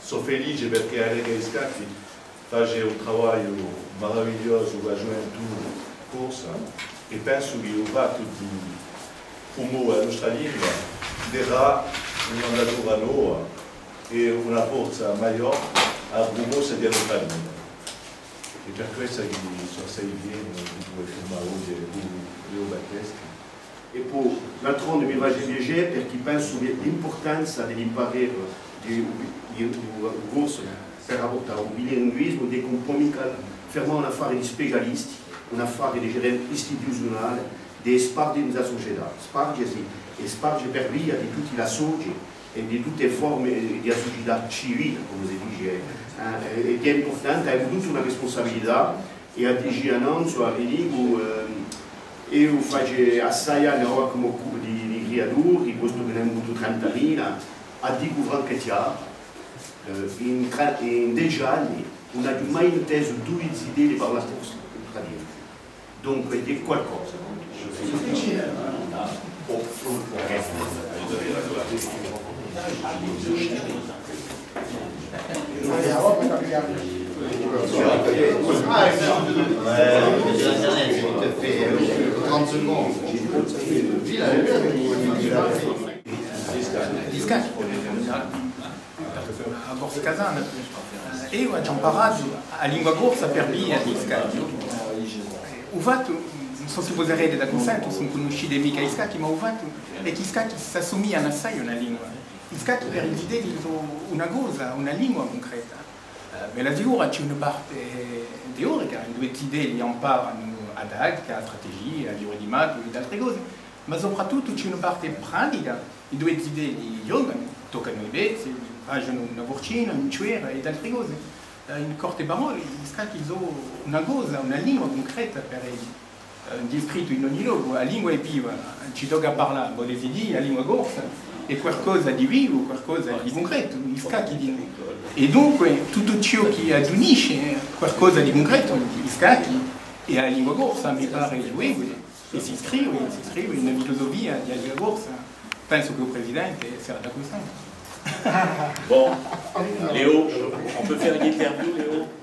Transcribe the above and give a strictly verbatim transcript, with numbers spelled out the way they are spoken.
Sò felice perchè Allegra Iscacchi face un travagliu maravigliosu cù a ghjuventù corsa, è pensu chì u fattu di prumove a nostra lingua darà un'andatura nova è una forza maiò à a prumozione di a nostra lingua. È per quessa chì sò assai fiere di pudè firmà oghje cù Leo Battesti. È po, d'altronde, mi face piacè, perchè pensu chì l'impurtanza di l'imparà di, di, di u corsu per apportà u bilinguisimu, ùn hè micca fermà un affare di specialisti, un affare di, dicemu, istituziunale, di sparghje in a sucetà, sparghjesi è sparghje per via di tutti l'associ è di tutte e forme di a sucetà civile, cum'è si dice, eh, è, è chì hè impurtante, avemu tutti una rispunsabilità, è a dice annanzu, a vi dicu, ehm, eiu facciu assai anni ora cum'è occupu di, di criaturi, postu chì n'emu avutu trentamila, a dicu franca è chjara, eh, in tre-, in dece anni ùn aghju mai intesu dui zitelli parlà corsu, praticamente. Dunque, hè qualcosa. Iscacchi, a Corsica sana. Eh, eiu aghju amparatu a lingua corsa per via di Iscacchi. U fattu, ùn sò s'o vo sarete d'accunsentu, s'ùn cunniscite micca Iscacchi, ma u fattu hè chì Iscacchi s'assumiglianu assai à una lingua. Iscacchi per i zitelli sò una cosa, una lingua cuncreta. Eh, bella sicura, ci hè una parte teorica, induve i zitelli amparanu a tattica, a strategia, a figura di mattu è d'altre cose, ma soprattuttu ci hè una parte pratica, induve i zitelli ghjocanu, toccanu i pezzi, facenu una furcina, un ciuera è d'altre cose. Eh, in corte parolle, Iscacchi sò una cosa, una lingua cuncreta per elli. Eh, hè scrittu in ogni locu, a lingua hè viva, ci tocca à parlà, vole dì, a lingua corsa, hè qualcosa di vivu, qualcosa di cuncretu, Iscacchi dinò. È dunque, tuttu ciò chì adunisce qualcosa di cuncretu, Iscacchi, è a lingua corsa, mi pare, hè, è si scrive, si scrive in una filusufia di a lingua corsa, pensu chì u Presidente sarà d'accunsentu. Bon, Léo, on peut faire une interview, Léo ?